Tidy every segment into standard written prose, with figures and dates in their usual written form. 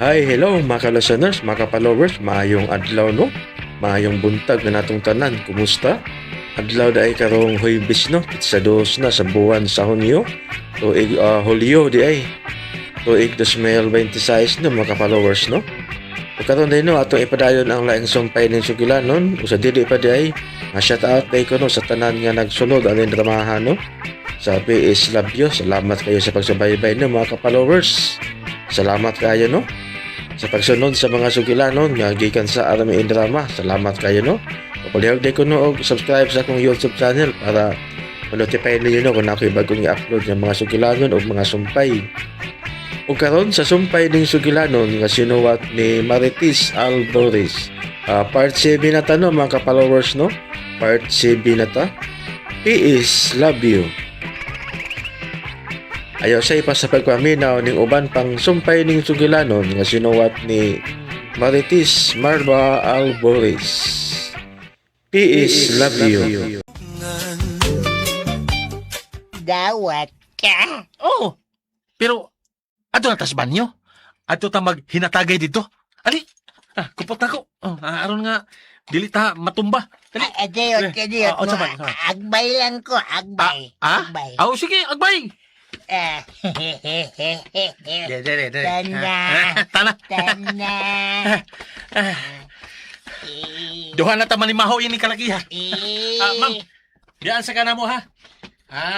Ay, hello mga ka-listeners, mga ka-followers, maayong adlaw, no? Maayong buntag na natong tanan. Kumusta? Adlaw da ay karong Huwebes, no? Pitsa dos na sa buwan sa Hunyo. Tuig Hulyo di ay. Tuig 2026, no, mga ka-followers, no? O karon din, no, atong ipadayon ang laing sumpay ning sugilanon. O sa dili pa di ay, shout out day ko, no, sa tanan nga nagsunod aning dramahan, no? Sa PS Love You, salamat kayo sa pagsubaybay, no, mga ka-followers. Salamat kayo, no? Sa pagsunod sa mga sugilanon nga gikan sa Army in Drama. Salamat kayo, no? Papalihog day ko, no, og subscribe sa akong YouTube channel para ma-notify ninyo, no, kung ako'y bagong i-upload ng mga sugilanon o mga sumpay. O karon sa sumpay ning sugilanon nga sinuwat ni Marites Alboris. Part 7 na ta, no, mga ka-followers, no? Part 7 na ta. PS Love You. Ayaw sa ipa sa pagpaminaw ning uban pang sumpay ning sugilanon nga sinuwat ni Marites Marba Alboris. PS Love You. Dawat ka. Oo. Pero, ato na tas banyo. Ato ta maghinatagay dito. Ali, kupot na ko. Oh, aron nga, dili ta matumba. Dali. Adiyot, Eh, adiyot oh, mo. sabay, sabay. Agbay lang ko, agbay. Ah? Agbay. Ah, oh, sige, agbay. Ah, Dere, dere, dere. Tana. Tana. Tana. Duha na ta manimaho ini kalakiha. Eh. Ma'am. Diyan sa kana mo ha.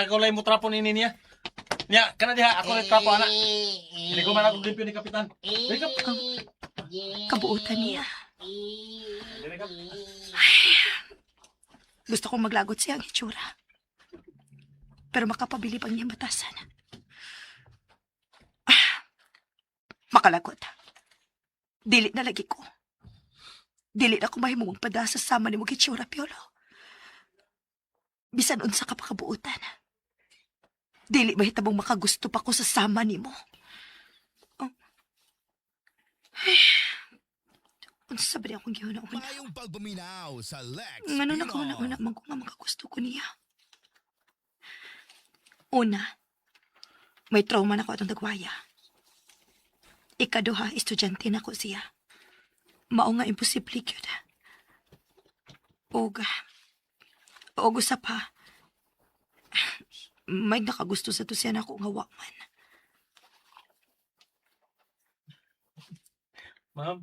Ako lang mo trapo nini niya. Niya, kana diha ako lang trapo ana. Dili ko man ako limpyo ni kapitan. Wake up. Kabuutan niya. Gusto kong maglagot siya ang itsura. Pero makapabili pang niyang batasan. Makalagot. Dili na lagi ko. Dili na ko mahimong magpadasa sama ni mo itsura, Piolo. Bisan unsa ka pa kabuutan. Dili mahitabong makagusto pa ko sa sama nimo. Oh. Ay. Unsa ba ni akong gihuna-una? Mayong pagpaminaw sa Lex Ngano Pinoy. nakauna-una man ko nga makagusto ko niya. Una, may trauma na ko atong tagwaya. Ikaduha, estudyante na ko siya. Mao nga imposible gyud. Og, og usa pa, may nakagusto sa to siya na ako nga wa man. Ma'am,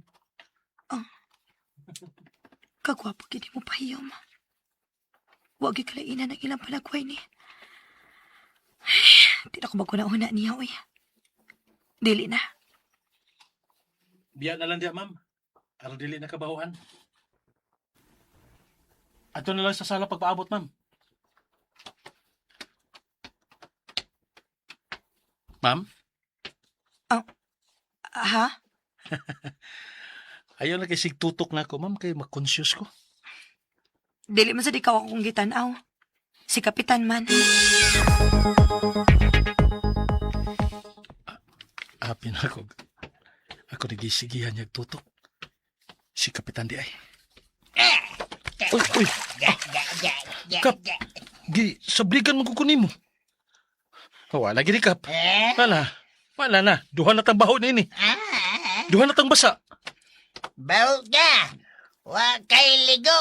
Kagwapo gid mo pahiyom. Wa gyud kalainan ang ilang palagway ni. Di na ko maguna-una niya, oy. Dili na. biya na lang diha, ma'am. Aron dili na kabahuan. Ato na lang sa sala pagpaabot, ma'am. Ma'am, Ha? ayaw na kay sig tutok na ako, ma'am, kay makonscious ko. Dili man sa di ka akong gitanaw. Si Kapitan man. Apin ako. Ako nagisigihan niya tutok. Si Kapitan di ay. Uy, uy, Ga, ga, ga, ga, Kap. ga. gi, sabligan mo ko nimo. Wala gini, Kap. Eh? Wala. Wala na. Duha na tang baho nini. Ah, Duha na tang basa. Baw ka. Wa kay ligo.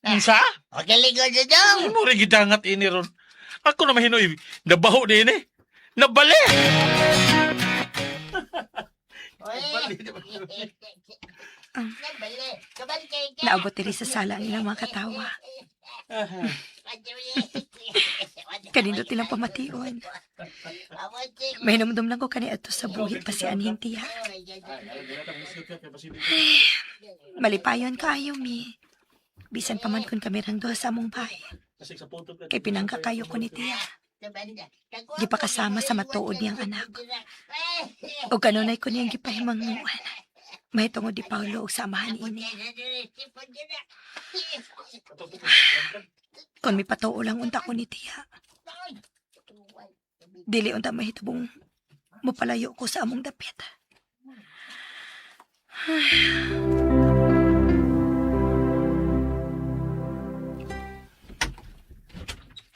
Unsa? Wa kay ligo dudong. Mo rin gidangat ini ron. Ako na mahinoy. Nabaho din eh. Nabali! Nabali. Kabantay ka. Naabot diri sa sala ang ilang mga katawa. Kanindot nilang pamation. May namdum lang ko kani ato sa buhi pa si anhing tiya. Malipayon kaayo mi. Bisan pa man kun kami rang duha sa among bahay. Kay pinangka kayo ko ni tiya. Gipakasama sa matuod niyang anak. O kanunay ko niyang gipahimanguan. May tungod di Paulo og samahan ini. Kung may patuo lang unta ko ni tiya. Dili unta mahitabong mapalayo ko sa among dapit.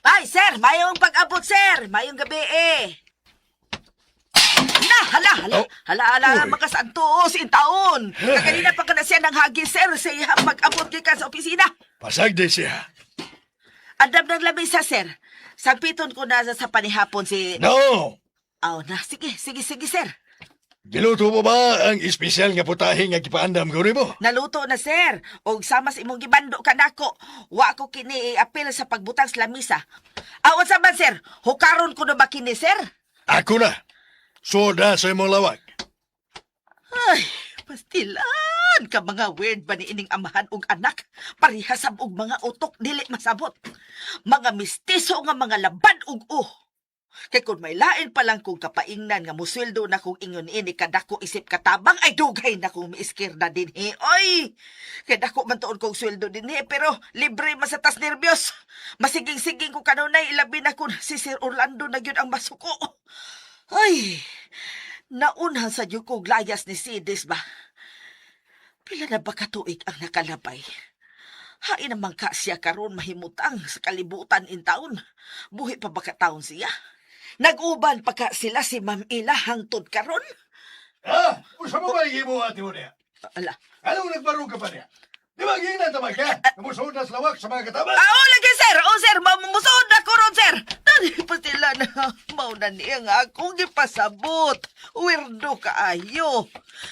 Ay, sir, mayong pag-abot, sir. Mayong gabi eh. Na! Hala, hala. Oh. Hala, hala, Uy. mga santos, in taon. Kaganina pa ka na siya ng hagi, sir, sa iyang pag-abot gikan sa opisina. Pasag di siya. Andam ng lamisa, sir. Sagpiton ko na sa panihapon si... No! Aw na, sige, sige, sige, sir. Giluto mo ba ang espesyal nga putahe nga gipaandam ko nimo? Naluto na, sir. Og sama sa imong gibando kanako. Wa ko kini iapil sa pagbutang sa lamisa. Aw, unsa man, sir? Hukaron ko na ba kini, sir? Ako na. Soda sa imong lawak. Ay, pastilan ka mga weird ba ni ining amahan og anak? Parihasab og mga utok dili masabot. Mga mistiso nga mga laban og oh. Kay kung may lain pa lang kong kapaingnan nga musweldo na kong ingon ini kadako isip katabang ay dugay na kong miiskirda dinhi. Oy! Kay dako man tuon kong sweldo dinhi pero libre man sa tas nervyos. Masiging-siging ko kanunay ilabi na kun si Sir Orlando na gyud ang masuko. Ay! Naunhan sa dyud kog layas ni Sidis ba? Pila na ba katuig ang nakalabay? Hain naman ka siya karon mahimutang sa kalibutan in taon. Buhi pa ba ka taon siya? Nag-uban pa ka sila si Ma'am Ila hangtod karon? Ha? Usa mo ba imo ati mo niya? Ala. Anong nagbarog ka pa niya? Di ba giingnan tamay ka? Namusuod na sa lawak sa mga katabang? Ah, oh, lagi sir! Oh, sir! Mamusuod na ko ron, sir! Dali pa sila na mauna niya nga akong gipasabot. Weirdo kaayo.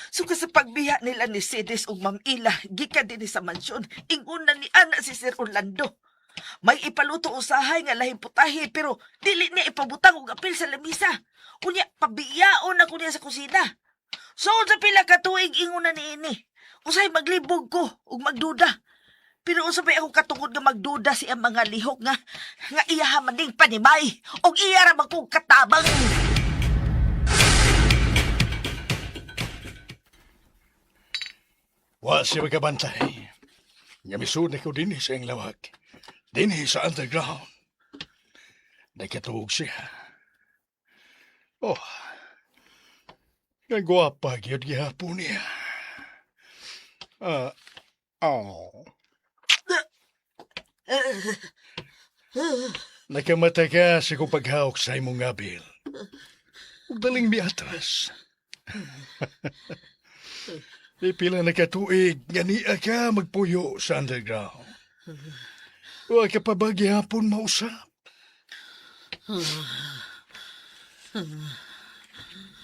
So sa pagbiya nila ni Sidis ug Ma'am Ila, gikan din sa mansyon, ingon na ni ana si Sir Orlando. May ipaluto usahay nga lahing putahe pero dili niya ipabutang og apil sa lamisa. Unya, pabiyaon na ko niya sa kusina. So, sa pila ka tuig ingon na niini. Usahay maglibog ko ug magduda. Pero usa pa'y ako katungod nga magduda si ang mga lihok nga nga iya man ding panimay og iya ra man kong katabang. Wa siya magkabantay. Nga misuod na ko dinhi sa iyang lawak. Dinhi sa underground. Nagkatuog siya. Oh. Nga gwapa gyud gihapon niya. Ah, oh. Nakamata ka sa kong paghawak sa imong ngabil. Ug daling miatras. Di pila na katuig nga niya ka magpuyo sa underground. Wa ka pa ba gihapon mausap?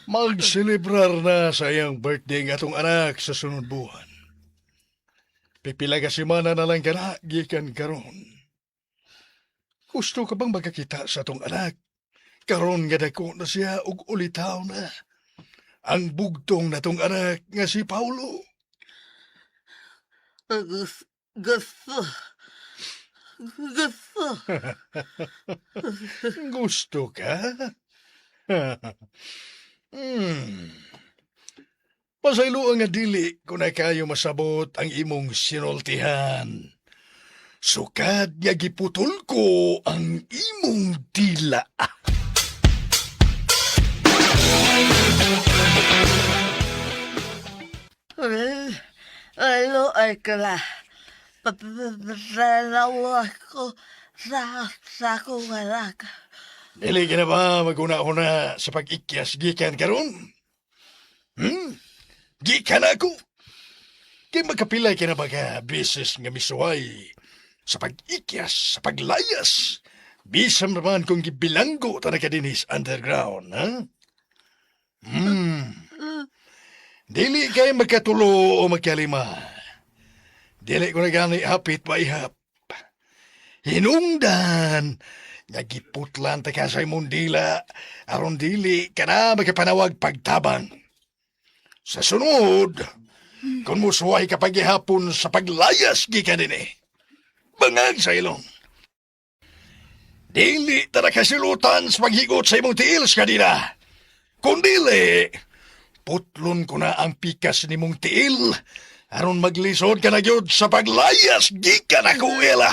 Magselebrar na sa iyang birthday ng atong anak sa sunod buwan. Pipila ka semana na lang kana gikan karon. Gusto ka bang magkakita sa atong anak? Karon nga dako na siya ug ulitaw na. Ang bugtong natong anak nga si Paulo. Gusto. Gusto. Gusto. Gusto ka? Pasaylo ang nga dili kung na kayo masabot ang imong sinultihan. Sukad nga giputol ko ang imong dila. Alo, ay kala. Papanawa ko sa akong anak. Dili ka na ba maguna-una sa pag-ikyas gikan karon? Gikan ako. Kay magkapilay ka na ba ka beses nga misuway sa pag-ikyas, sa paglayas. Bisam naman kung gibilanggo ta na ka dinis underground, ha? Dili kay magkatulo o magkalima. Dili ko na gani hapit maihap. Hinungdan nga giputlan ta ka sa imong dila aron dili ka na makapanawag pagtabang. Sa sunod, kung musuway ka paghihapon sa paglayas gikan dinhi, bangag sa ilong. Dili ta na kasilutan sa paghigot sa imong tiil sa kanina. Kung dili, putlon ko na ang pikas nimong tiil aron maglisod ka na gyud sa paglayas gikan ako ila.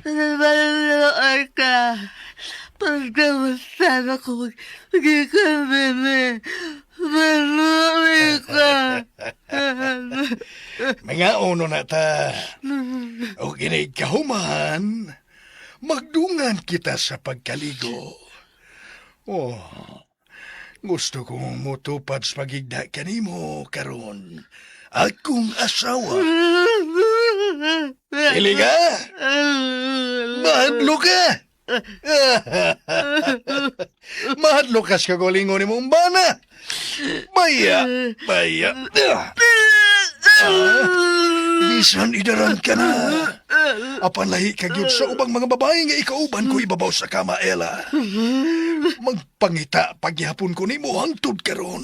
Nabalo ay ka. Pagkamusta ako, gikan bebe. Maluwi ka. Mga uno na ta. O kinig kahuman, magdungan kita sa pagkaligo. Oh, Gusto kong mutupad sa pagigda kanimo karon. Akong asawa. Dili ka? Mahadlo ka! Mahadlo ka sa kagalingon ni mong bana. Baya, baya. Ah, bisan idaran ka na. Apan lahi ka gyud sa ubang mga babae nga ikauban ko ibabaw sa kama, Ella. Magpangita pagyapon ko nimo hangtod karon.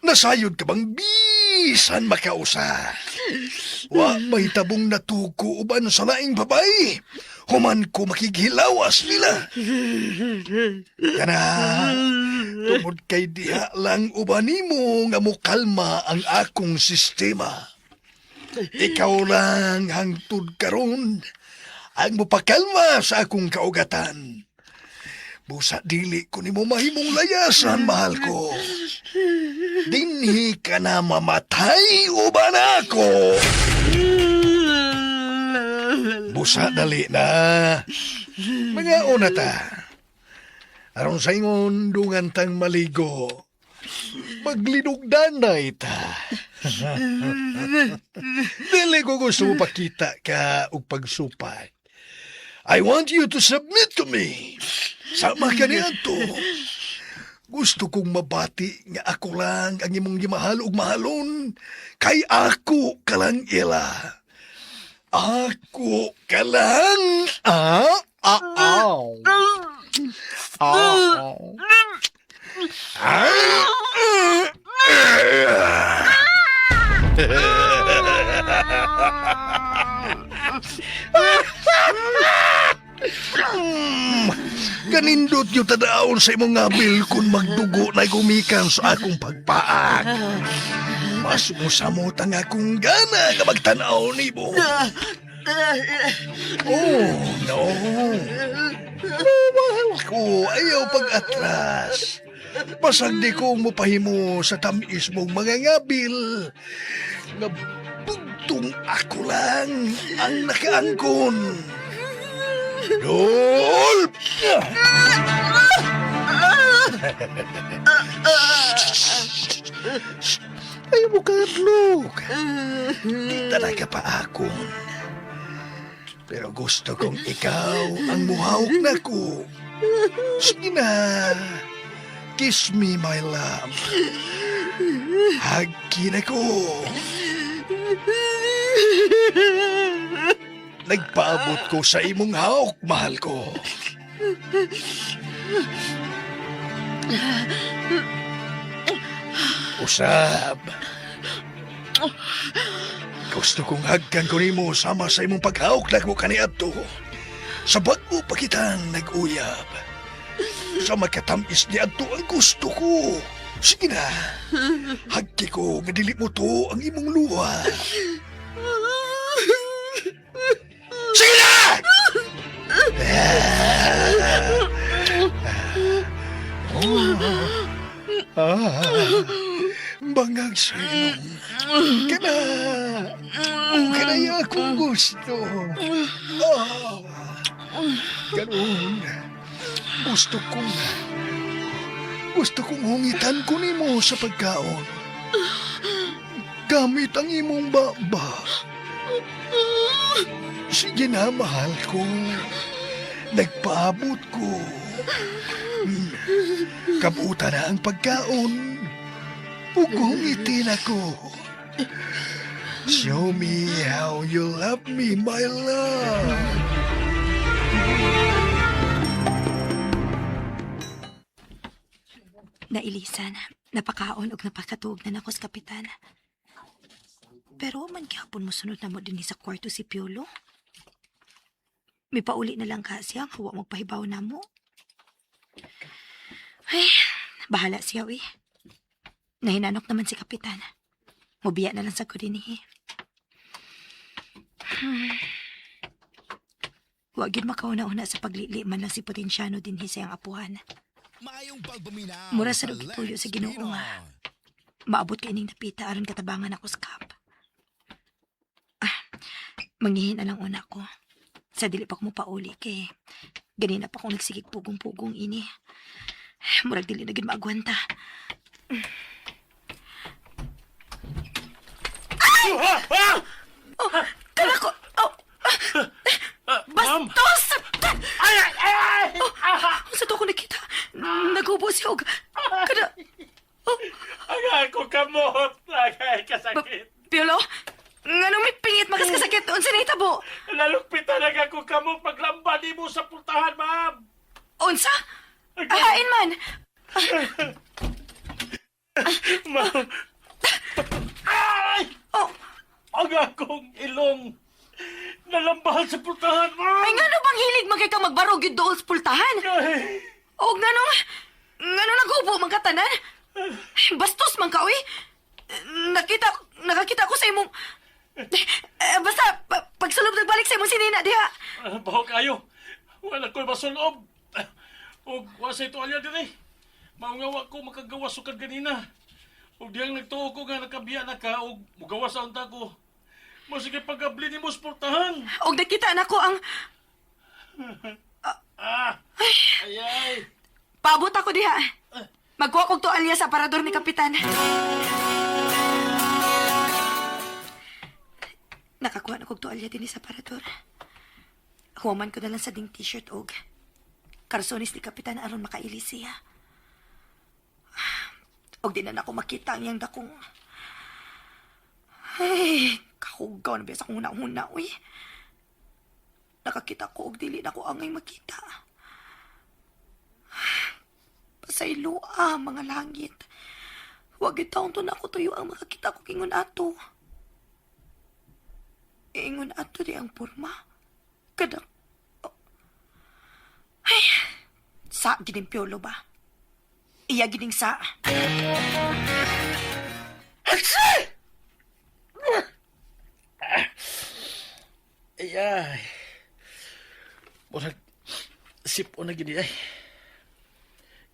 Nasayod ka bang bisan makausa? Wa may tabong natuko uban sa laing babae. Human ko makighilawas nila. Kana, tungod kay diha lang uban nimo nga mokalma ang akong sistema. Ikaw lang hangtod karon ang mopakalma sa akong kaugatan. Busa dili ko nimo mahimong layasan, mahal ko. Dinhi ka na mamatay uban ako. Busa dali na. Mga una ta. Aron sa ingon dungan tang maligo. Maglidugdanay ta. Dili ko gusto mo pakita ka og pagsupay. I want you to submit to me. Sama ka niadto. Gusto kong mabati nga ako lang ang imong gimahal ug mahalon. Kay ako ka lang, Ella. Ako ka lang. Ah, ah, ah. Ah. Ah. Kanindot yung tadaon sa imong ngabil kung magdugo na gumikan sa akong pagpaak. Mas musamot ang akong gana nga magtanaw nimo. Oh, no. Mahal ko, ayaw pag-atras. Basag di ko mupahimo sa tamis mong mga ngabil. Nga bugtong ako lang ang nakaangkon. Dol! Ayaw mo kadlok. Di talaga pa akon. Pero gusto kong ikaw ang muhawk na ko. Sige na. Kiss me, my love. Hagkin ako. Nagpaabot ko sa imong hawk, mahal ko. Usab. Gusto kong hagkan ko nimo sama sa imong paghawk nagmo kaniadto. Sa bag-o pa kitang nag-uyab. Sa makatamis ni adto ang gusto ko. Sige na. Hagki ko nga dili mo to ang imong luha. Sige na! Ah, bangag sa ilong. Kana, kana yung akong gusto. Ah, karon, gusto kong hungitan ko nimo sa pagkaon. Gamit ang imong baba. Sige na, mahal ko. Nagpaabot ko. Kabuta na ang pagkaon. Ug hungitin ako. Show me how you love me, my love. Nailisan, napakaon og napakatuog na nako sa kapitan. Pero man gihapon mo sunod na mo dinhi sa kwarto si Piolo. May pauli na lang ka siya, hawa magpahibaw na mo. Ay, bahala siya, uy. Nahinanok naman si Kapitan. Mubiya na lang sa ko dinhi. Wa gyud makauna-una sa paglili man lang si Potensyano dinhi sa iyang apuhan. Maayong pagpaminaw Mura sa sa lugituyo Lex sa Ginoo nga. Pinon. Maabot kay ining dapita aron katabangan ako sa kap. Ah, manghihin na lang una ko. Sa dili pa ko mopauli kay ganina pa akong nagsigig pugong-pugong ini. Murag dili na gid maagwanta. Oh, kala ko. Oh, Ma'am! bastos! Ay, ay, ay! Oh, sa to ko nakita. Naghubo siya og kada. Oh, Agay ko kamot! Agay kasakit! Piolo, nganong may pingit makaskasakit unsa na hitabo? Lalukpit talaga ko kamot paglamba nimo sa pultahan, ma'am! Unsa? Hain man. Ma'am! Ay! Oh, Ang akong ilong! Nalambahan sa pultahan, ma'am! ay ngano bang hilig man kay ka magbarog yun dool sa pultahan? Ay! O nganong naghubo man ka tanan? Bastos man ka, uy. Nakakita ko sa imong eh, basta, pagsulob nagbalik sa imong sinina diha. Ah, baho kayo. Wala ko'y masulob. Ug wa sa ito alya dire. Maungawa ko makagawas sukad ganina. Ug diyang nagtuo ko nga nakabiya na ka ug mugawas sa unta ko. Mo sige pagabli nimo sa pultahan. Og nakita na ko ang Ah! Ay ay. paabot ako diha. Magkuha kog tualya sa aparador ni Kapitan. Nakakuha na kog tualya dinhi sa aparador. Huwaman ko na lang sa ding t-shirt og karsonis ni Kapitan aron makaili siya. Og di na nako makita ang iyang dakong. Ay, kahugaw na biya sa akong huna-huna, uy. Nakakita ko og dili na ko angay makita. Pasayloa, mga langit. Huwag itawon to na ako tuyo ang makakita ko kingon ato. Ingon ato di ang purma. Kada. Oh. Ay, sa gining piolo ba? Iya gining sa. Ay ay. Murag sip na gini ay.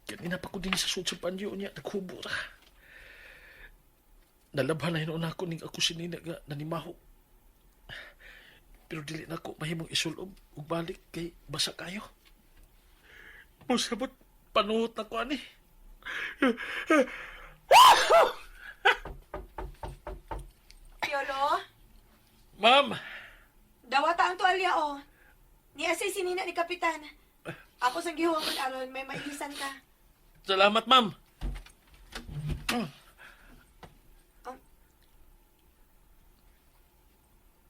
Ganina pa ko din sa sud sa banyo niya naghubo ra. Nalabhan na hinuon ako ning ako sinina nga nanimaho. Pero dili na ko mahimong isulob ug balik kay basa kayo. Musabot panuhot na ko ani. Piolo, Ma'am, dawata ang tuwalya o. Niya say sinina ni Kapitan. Ako sang gihuwaman aron may mailisan ka. Salamat, ma'am.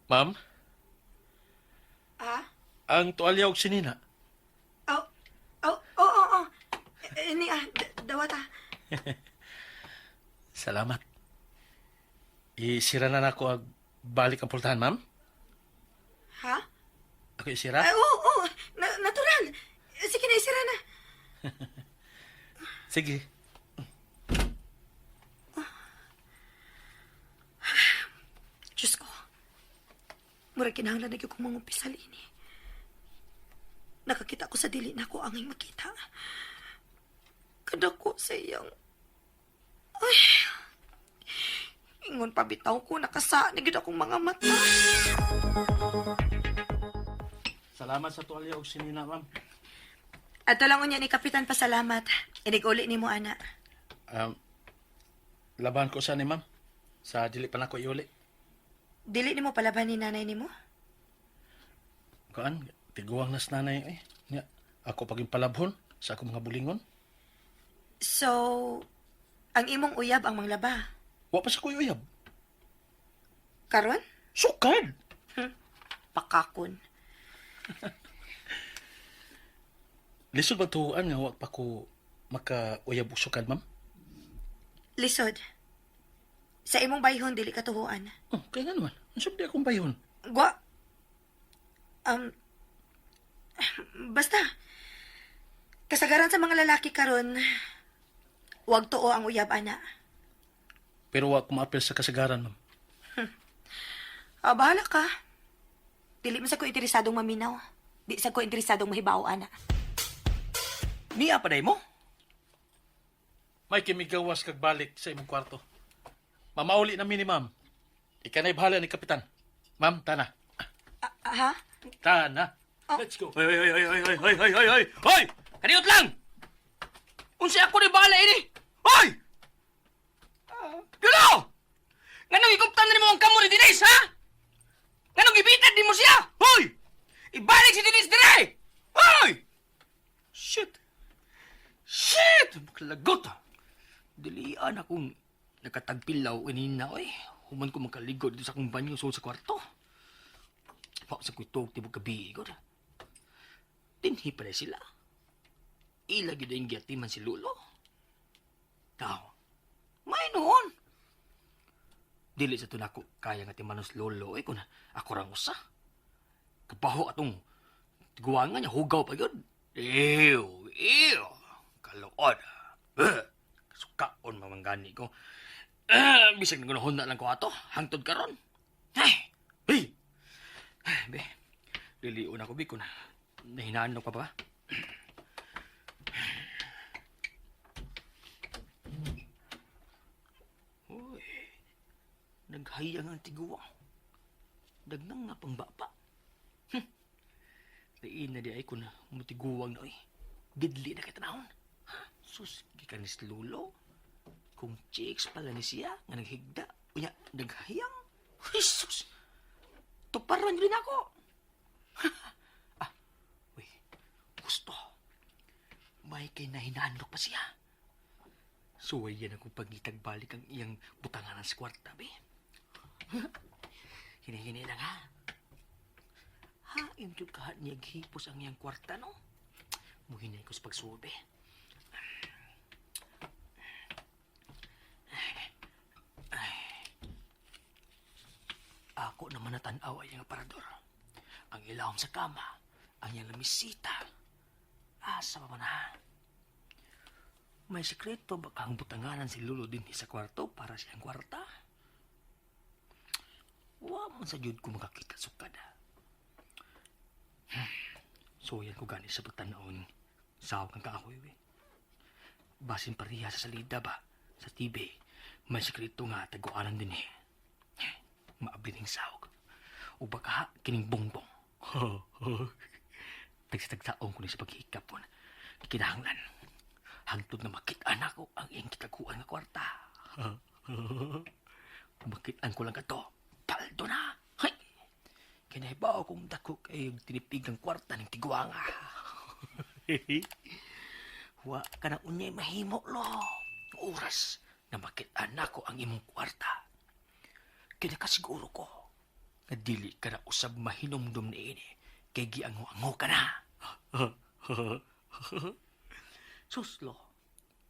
Ma'am, Ha? Ang tuwalya og sinina. Oh. Eh, ni ah, dawata. Salamat. Isira na nako ang balik ang pultahan, ma'am. Ha? Ako isira? Ay, oo. Natural. Sige na, isira na. Sige. Diyos ko. Murag kinahanglan na gyud kong mangumpisal ini. Nakakita ko sa dili na ako angay makita. Kadako sa iyang. Ay! Ingon pa bitaw ko, nakasa na gyud akong mga mata. Salamat sa tuwalya og sinina, ma'am. Ato lang unya ni Kapitan pasalamat. Inig-uli ni mo, ana. Laban ko sa ni ma'am. Sa dili pa nako iuli. Dili nimo palaban ni nanay nimo? Kuan, tiguang nas nanay eh. Nya, ako paging palabhon sa akong mga bulingon. So, ang imong uyab ang manglaba. Wa pa sa ko'y uyab. Karon? Sukad! Pakakon. Lisod ba tuhuan nga wa pa ko makauyab og sukad, ma'am? Lisod. Sa imong bayhon dili katuhuan. Oh, kaya nga naman. Ang di akong bayhon. Gwa. Basta. Kasagaran sa mga lalaki karon, wag tuo ang uyab ana. Pero wa ko maapil sa kasagaran, ma'am. Ah, bahala ka. Dili man sa ko interesadong maminaw. Di sa ko interesadong mahibaw ana. Niya pa mo? May kimigawas kag balik sa imong kwarto. Mamauli na mi ni ma'am. Ika na'y bahala ni Kapitan. Ma'am, tana. Ah, ha? Tana. Oh. Let's go. Hoy, hoy, hoy, hoy, hoy, hoy, hoy, hoy, hoy! Hoy! Kaniot lang! Unsa ako ni bala ini? Hoy! Yulo! Nganong iguptan na nimo ang kamo ni Denise, ha? Nganong ibitad nimo siya? Hoy! Ibalik si Denise dire! Hoy! Shit! Shit! Maklagot! Dilian akong nakatagpilaw inina, oy. Human ko makaligo dito sa akong banyo sulod sa kwarto. Pa sa kuitog tibok gabi, god. Dinhi pa na sila. Ila gyud ang giyatiman si Lulo. Tao. May noon. Dili sa tunako kaya nga timanos lolo eh kun ako rang usa. Kabaho atong tiguangan niya hugaw pa gyud. Ew, ew. Kaluod. Eh, Kasukaon mamanggani ko. Eh, bisag nagunahon na lang ko ato. Hangtod karon. Ay, hey. Ay, be. Liliun ako, be, kun nahinaan pa ba? Uy, naghayang ang tiguang. Dagnang nga pang baba. Diin na di ay kun mutiguang na oy. Gidli na kay tanahon. Ha? Sus, gikan ni Lulo. Kung chicks pala ni siya nga naghigda, unya naghayang. Jesus. Tuparan din ako. Ah, uy, gusto. May kinahinanok pa siya. Suway yan akong pagitag balik ang iyang butanganan sa kwarta, be. Hinihini lang, ha? Hain jud kahat niya gihipos ang iyang kwarta, no? Muhinay ko sa pagsubi. Ay. Ako naman natanaw ay ang aparador. Ang ilawom sa kama, ang iyang lamisita. Asa pa man ha? May sekreto ba kang butanganan si Lolo din sa kwarto para sa iyang kwarta? Wa man sa jud ko makakita sukad. So yan ko gani sa pagtanaon. Sawag kang kahoy, we. Basin pareha sa salida ba? Sa TV, may sekreto nga taguanan din eh. Maabli ning sawag. O baka kining bongbong. Tagsitagtaong ko ni sa paghikapon. Kinahanglan. Hangtod na makit-an ako ang iyang kitaguan nga kwarta. Makit-an ko lang kato. Paldo na. Hay! Kinahibaw kong dako kay tinipig ang kwarta ng tiguanga. Wa ka na unyay mahimo, lo. Oras na makit-an nako ang imong kwarta. Kinakasiguro ko nga dili ka na usab mahinumdum niini kay giango-ango ka na. Suslo,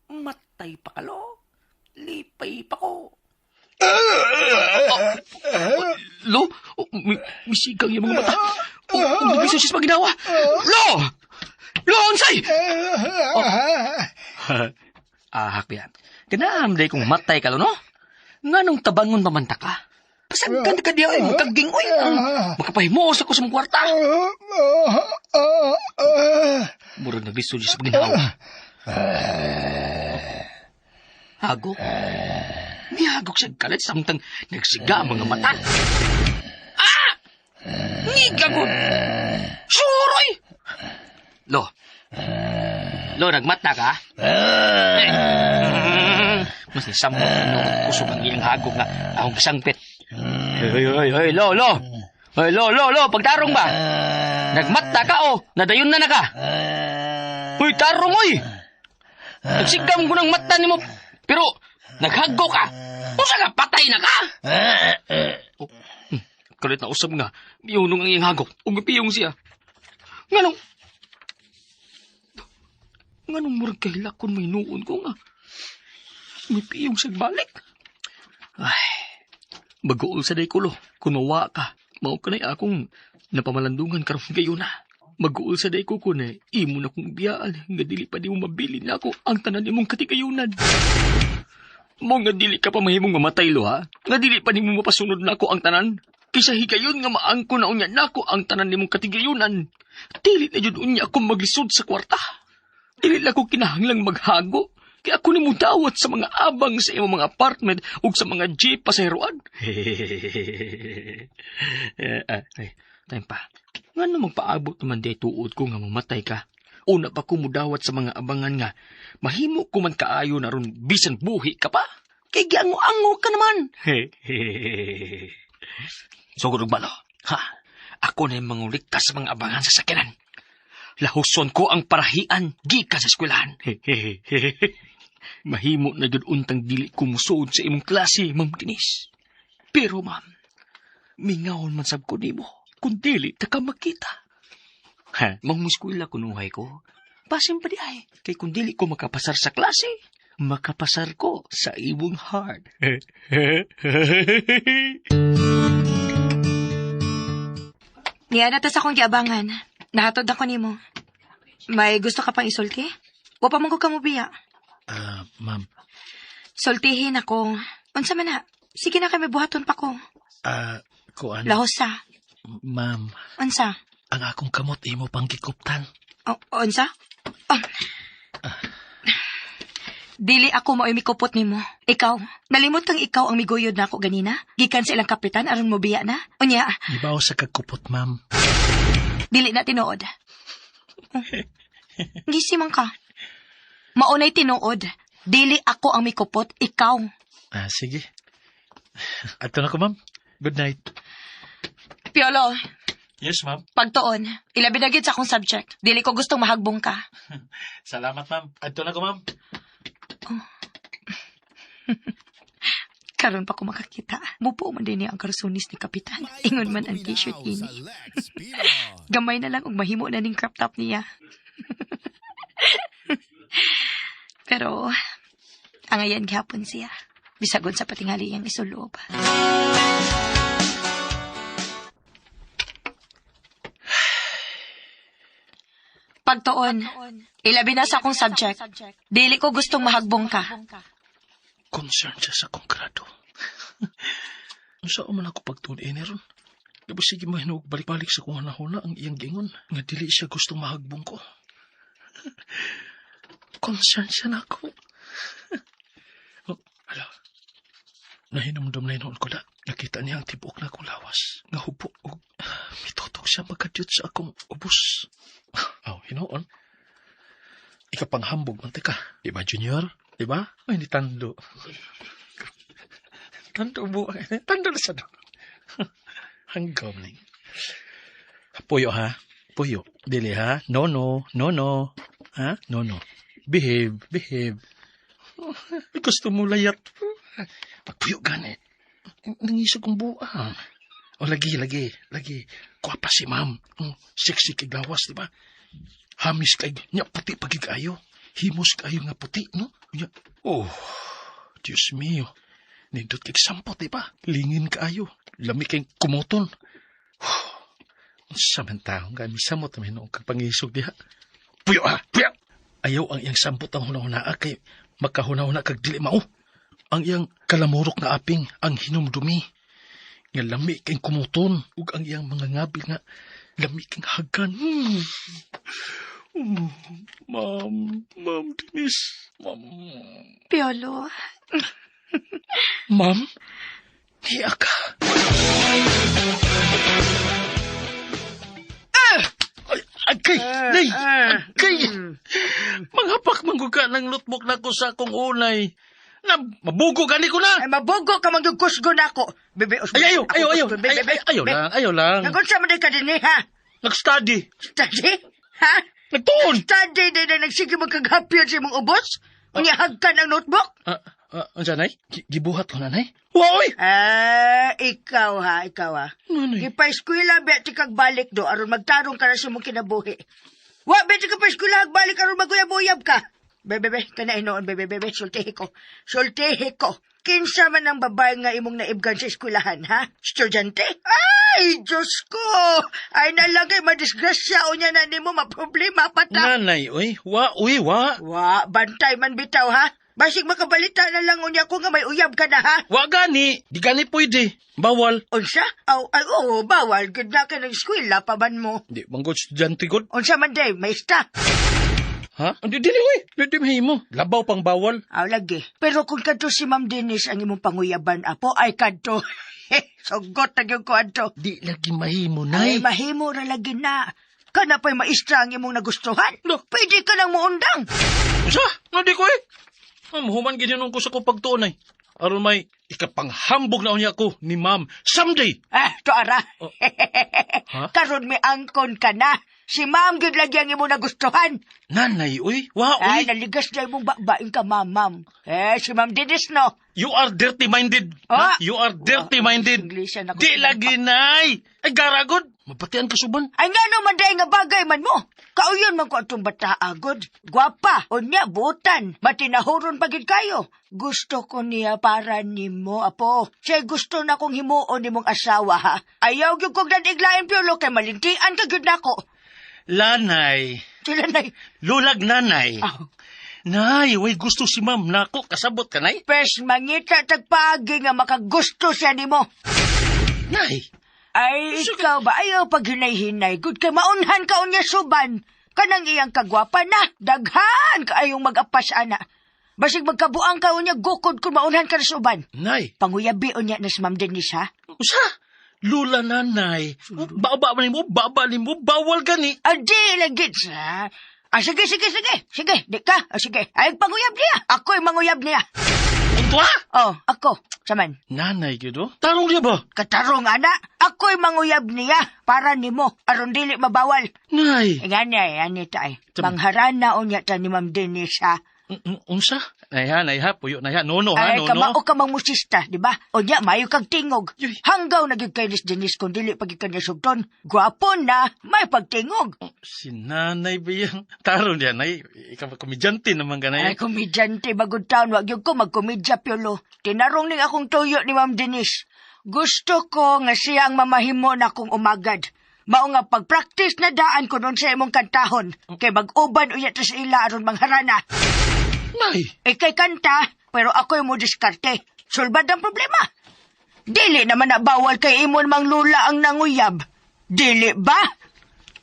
matay pa ka, lo. Lipay pa ko. Lo, oh, misigang yung mga mata. Oh, oh, siya sa paginawa. Lo! Lo, unsay! Oh. Ahak biya. Ganaam day kung matay ka, lo, no? Nganong tabangon mamanta ka? Pasagkan ka diya, ay, magkaging, oy. Makapahimuos ako sa mong kwarta. Murag naglisod siya sa paginawa. Hagok. Nihagok siya kalit samtang nagsiga ang mga mata. Ah! Nigagod! Suroy! Lo. Lo, nagmata ka? Eh. Mas nisamot ano, kusog ang iyang hagok nga akong sangpit. Hoy, hoy, hoy, lo, lo! Hoy, lo, lo, lo, pagtarong ba? Nagmata ka o, nadayon na na ka? Hoy, tarong, oy! Nagsigam ko ng mata nimo, pero naghago ka. Usa ka, patay na ka! Oh, kalit na usab nga, miyunong ang iyang hagok, ug mipiyong siya. Nganong, nganong murag kahilakon may nuon ko nga. Mipiyong siya balik. Ay, mag-uol sa day kulo, kung mawa ka, mao ka na akong napamalandungan karong gayon na. Mag-uol sa day ko kun imo na kong biyaan, nga dili pa di mo mabili na ako ang tanan nimong katigayunan. Mo nga dili ka pa mahimong mamatay lo ha, nga dili pa nimo mapasunod nako ang tanan. Kaysa higayon nga maangko na unya nako ang tanan nimong katigayunan. Dili na jud unya ako maglisod sa kwarta. Dili na ko kinahanglang maghago. Kaya ako nimo dawat sa mga abang sa imong mga apartment ug sa mga jeep pasaheroan. Ay, time pa. Ngano magpaabot naman di tuod ko nga mamatay ka. Una pa ko mudawat sa mga abangan nga mahimo ko man kaayo na ron bisan buhi ka pa. Kay giango-ango ka naman. Sugod og balo. Ha? Ako na yung mangulikta sa mga abangan sa sakyanan. Lahuson ko ang parahian gikan sa eskwelahan. Mahimo na gyud untang dili ko musuod sa imong klase, Ma'am Denise. Pero ma'am, mingawon man sab ko nimo kung dili ta ka makita. Ha, mangumuskwela kunuhay ko. Basin pa di ay, kay kung dili ko makapasar sa klase, makapasar ko sa imong heart. Niya na ta sa akong giabangan. Nahatod ako nimo. May gusto ka pang isulti? Wa pa man ko kamubiya. Ah, ma'am. Sultihin ako. Unsa man na? Sige na kay may buhaton pa ko. Ah, kuan. Lahos sa. Ma'am, Unsa? ang akong kamot imo pang gikuptan. O, unsa? Oh. Dili ako mao'y mikupot nimo. Ikaw, nalimot kang ikaw ang miguyod nako ganina? Gikan sa ilang kapitan aron mobiya na? Unya, Gibaw sa kagkupot, ma'am. dili na tinuod. Oh. Gisi man ka. Maunay tinuod. Dili ako ang mikupot, ikaw. Ah, sige. Adto na ko, ma'am. Good night. Piolo, Yes, ma'am. pagtuon, ilabi na gyud sa akong subject. Dili ko gustong mahagbong ka. Salamat, ma'am. Adto na ko, ma'am. Karon pa ko makakita. Mupo man din niya ang karsunis ni Kapitan. Ingon man ang t-shirt ini. Gamay na lang og mahimo na ning crop top niya. Pero, angayan gihapon siya. Bisagon sa patingali iyang isulob. Pagtuon, ilabi na sa akong subject. Dili ko gustong mahagbong ka. Concerned siya sa akong grado. Unsa man ako pagtuon ini ron? Gabo sige mo hinuog balik-balik sa kung hanahuna ang iyang gingon nga dili siya gustong mahagbong ko. Concerned siya na ako. Oh, hala. Nahinumdum na hinuon ko na. Nakita niya ang tibuok na akong lawas. Nga hubo og mitutok siya magkadyot sa akong ubos. Aw, hinuon. Ikapanghambog man ka. Di ba, Junior? Di ba? Ay, ni Tando. Tando mo. Tando na sa do. Hanggaw na yun. Puyo ha? Puyo. Dili ha? No, no. No, no. Ha? No, no. Behave. Behave. Gusto mo layat. Pagpuyo gani. Nangisog kong buang. O lagi, lagi, lagi. Kwapa si ma'am. Sexy kay gawas, di ba? Hamis kay nya puti pagikayo. Himos kayo nga puti, no? Nya, oh, Diyos mio. Nindot kay sampot, di ba? Lingin kaayo. Lami kay kumuton. Sa man taong gani samot naman noong kag pangisog diha. Puyo ha, puyo! Ayaw ang iyang sampot ang hunahunaa kay makahunahuna kag dili mao. Ang iyang kalamurok na aping ang hinumdumi. Nga lami kay kumuton ug ang iyang mga ngabi nga lami kay hagan. Oh, ma'am, ma'am Denise, ma'am. Piolo, Ma'am, niya ka. Ah! Ay, agay, nay, agay. Manghapak mangguga ng notebook na ko sa akong unay. Na, mabugo gani ko na. Ay, mabugo ka magyugkusgo na ako. Bebe, Ay, ayaw, ayaw, ayaw. Ay, ay, ayaw lang, ayaw lang. Nagunsa man di ka din eh, ha? Nag-study. Study? Ha? Nagtuon. Study din na nagsige magkaghapian sa imong ubos? Unya hagkan ang notebook? Ah, ah, unsa nay? Gibuhat ko na nay. Woy! Ah, ikaw ha, ikaw ha. Nanay. Gipa-eskwela be ti kag balik do aron magtarong ka na sa imong kinabuhi. Wa be ti ka pa-eskwela balik aron maguyab-uyab ka. Be be be, kana hinuon be be be, be sultihi ko. Sultihi ko. Kinsa man ang babae nga imong naibgan sa eskwelahan, ha? Estudyante? Ay, Diyos ko! Ay, nalagay, madisgrasya o niya na nimo, maproblema pa ta. Nanay, oy. Wa, uy, wa. Wa, bantay man bitaw, ha? Basig makabalita na lang unya ko nga may uyab ka na, ha? Wa gani. Di gani pwede. Bawal. Unsa? Aw, ay, oo, bawal. Gud na ka ng eskwela pa man mo. Di, manggod estudyante god. Unsa man day, maista. Ha? Di, dili, uy. Di, di mahimo. Labaw pang bawal. Aw, lagi. Pero kung kadto si Ma'am Denise ang imong panguyaban, apo, ay kadto. Sugot na gyud ko adto. Di lagi mahimo, Ay, nay. mahimo ra lagi na. Kana pa'y maestra ang imong nagustuhan. No. Pwede ka nang muundang. Unsa? Nga di ko eh. Mahuman gid ko sa kong pagtuon ay. Aron may ikapanghambog na unya ko ni ma'am someday. Ah, to ara. Oh. Ha? Karon may angkon ka na. Si ma'am gyud lagi ang imong nagustuhan. Nanay, uy. Wa, Ay, uy. naligas na imong babaeng ka, ma'am, ma'am. Eh, si ma'am Denise, no? You are dirty-minded. Ah! Ha? You are dirty-minded. English na ako. Di lagi, nay. Ay, garagod. Mapatian ka suban. Ay, nga naman dahil nga bagay man mo. Kauyon man ko atong bata agod. Gwapa, unya, butan. Matinahuron pagid kayo. Gusto ko niya para nimo, apo. Siya gusto na kong himuon nimong asawa, ha? Ayaw gyud kong dadiglain, Piolo, kay malintian ka gyud nako. Lanay. Sila na, Lulag nanay. Ah. Nay, way gusto si ma'am. Nako, kasabot ka, nay. Pes, mangita tagpaagi nga makagusto siya nimo. Nay. Ay, ikaw ba? Ayaw pag hinay-hinay. Good kay maunhan ka unya suban. Kanang iyang kagwapa na. Daghan kaayong mag-apas, ana. Basig magkabuang ka unya gukod kung maunhan ka na suban. Nay. Panguyabi unya na si Ma'am Denise, ha? Usa. Lula nanay. Baba nimo, baba nimo, bawal gani. Adi, lagi sa... Ah, sige, sige, sige. Sige, di ka. Ah, sige. Ay, panguyab niya. Ako'y manguyab niya. Untwa? Oh, ako. Saman. Nanay gyud oh. Tarong niya ba? Katarong, ana. Ako'y manguyab niya. Para nimo. Aron dili mabawal. Nay. Ay, Ngani ay, ani ta ay. Saman. Mangharana unya ta ni Ma'am Denise, ha? Unsa? Nay ha, nay ha, puyo nay ha. No no ha, Ay, no no. kamao ka mang musista, di ba? O niya, mayo kag tingog. Yuy. Hanggaw na gyud kay Miss Denise kung dili pag kanya sugton. Gwapo na, may pagtingog. Si nanay ba yan? Tarong niya, nay. Ikaw komedyante naman ka, Ay, nay. komedyante, bagong taon, wag yun ko magkomedya, Piolo. Tinarong ning akong tuyo ni Ma'am Denise. Gusto ko nga siya ang mamahimo na akong umagad. Mao nga pag-practice na daan ko nun sa imong kantahon. Kay mag-uban uya ta sa ila aron mangharana. Nay. Ikay kanta, pero ako'y mo diskarte. Sulbad ang problema. Dili naman na bawal kay imon mang lula ang nanguyab. Dili ba?